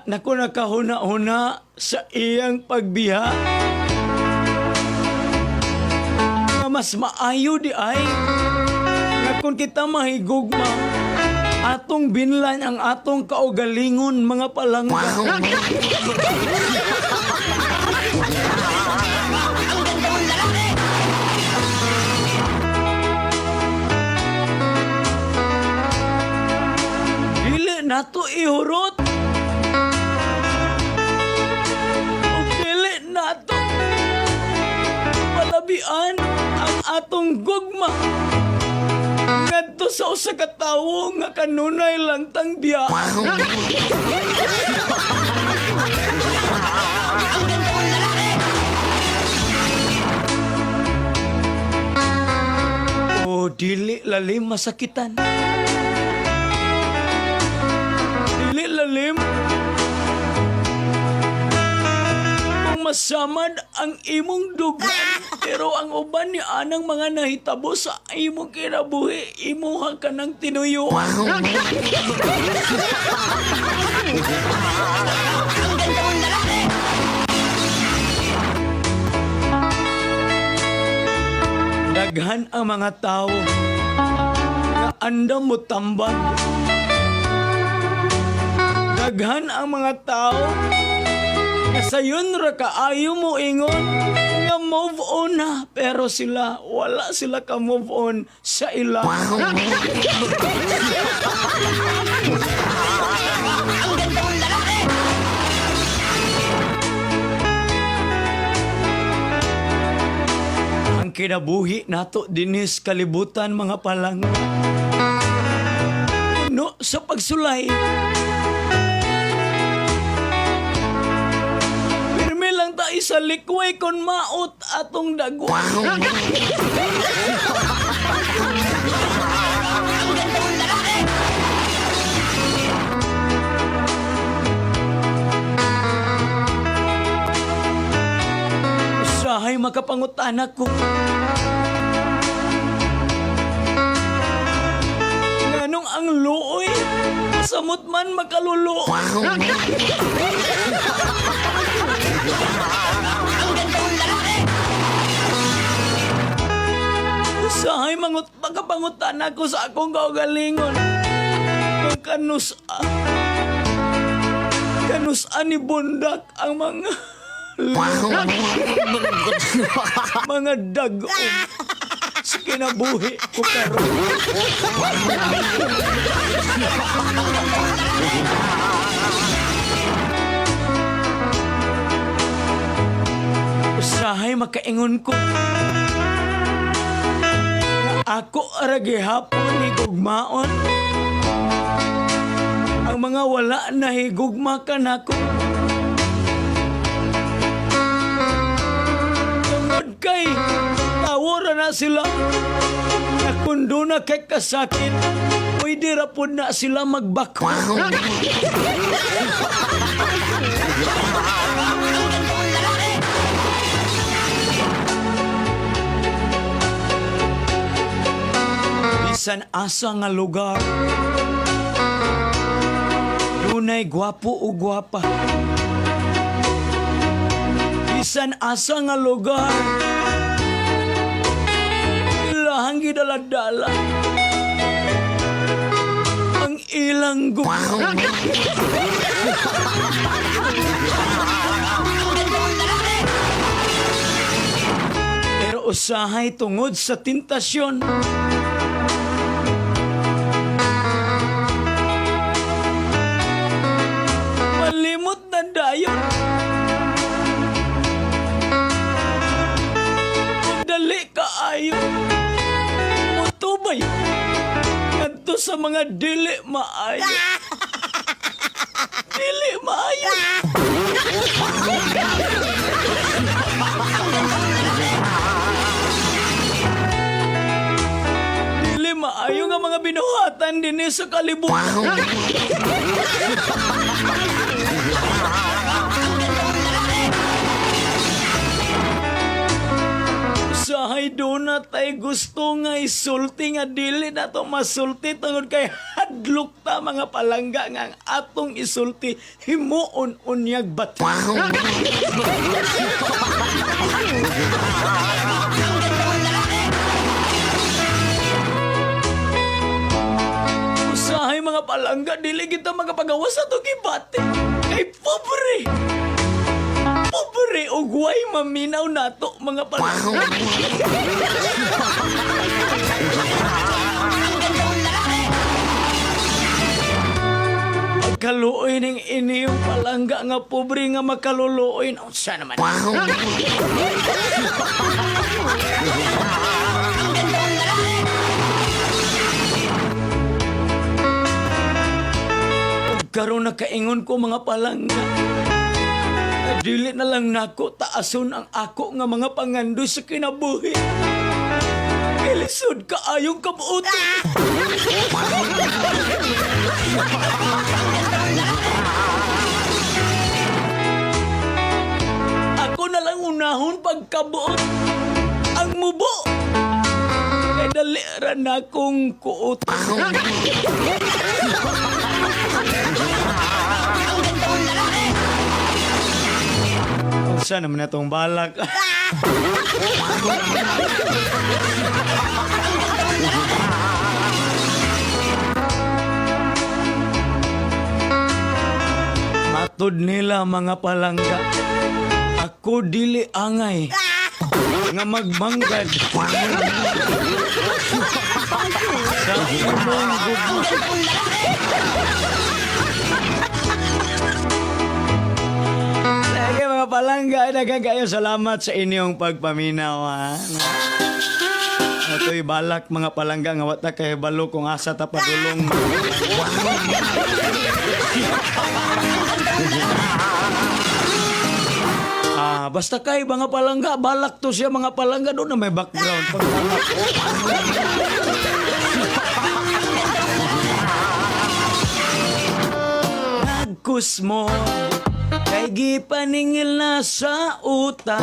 na ko nakahuna-huna sa iyang pagbiya. Nga mas maayo diay nga kung kita mahigugma, atong binlan ang atong kaugalingon, mga palangga. Dili nato ihurot. Ug dili nato palabian ang atong gugma ngadto sa usa ka tawo nga kanunay lang tang biya. O dili lalim masakitan. Dili lalim kung masamad ang imong dugan, pero ang uban ni anang mga nahitabo sa imong kinabuhi, imuha ka ng tinuyo. Daghan ang mga tao nga andam mo tambag. Daghan ang mga tao nga sayon ra kaayo mo ingon nga move on na, pero sila wala sila ka move on sa ila. Ang kinabuhi nato dinis kalibutan, mga palangga, puno sa pagsulay. Pirmi lang ta sa likway kon maot atong dagwa. Usahay makapangutana ko. Nganong ang luoy, samot man makaluluoy? Usahay makapangutan ako sa akong kaugalingon. Kung kanusa ni Bundak ang mga mga dag-om sa kinabuhi ko karon. Usahay makaingon ko nga ako ra gihapon ni gugmaon. Ang mga wala na higugma kanako. Tungod kay tawo ra na sila na kung doon na kay kasakit, pwede ra pod na sila magbako. Bisan asa nga lugar, dunay gwapo o gwapa. Bisan asa nga lugar, ilahang gidala-dala ang ilang gugma. Pero usahay tungod sa tentasyon, malimot na dayon. Dali kaayo motubay ngadto sa mga dili maayo. Dili maayo. Dili maayo nga mga binuhatan dinhi sa kalibutan. Usahay doon na tay gusto nga isulti nga dili na to masulti tungod kay Mahadlok ta, mga palangga, nga ang atong isulti himuon unyag bat. Usahay, mga palangga, dili kita makapagawas sa atong gibati. Kay pobre! Pobre og way maminaw nato, mga palangga. Pagkaluoy ning iniyong palangga nga pobre nga makaluluoy. Unsa naman? Ug karon nakaingon ko, mga palangga, na dili na lang nako taason ang ako nga mga pangandoy sa kinabuhi. Kay lisod kaayong kabuoton. Ako na lang unahon pagkabuot ang mubo. Kay dali ra na akong kuot. Unsa naman na tong balak? Matod nila, mga palangga, ako dili angay nga magmanggad sa imong gugma. Sige, mga palangga, daghang kayo salamat sa inyong pagpaminaw, ha. Ito'y balak, mga palangga, nga wa ta kahibalo kung asa ta padulong. Ah, basta kay mga palangga, balak to siya, mga palangga, doon na may background. Pag balak. Nagkusmo kay gipaningil na sa utang.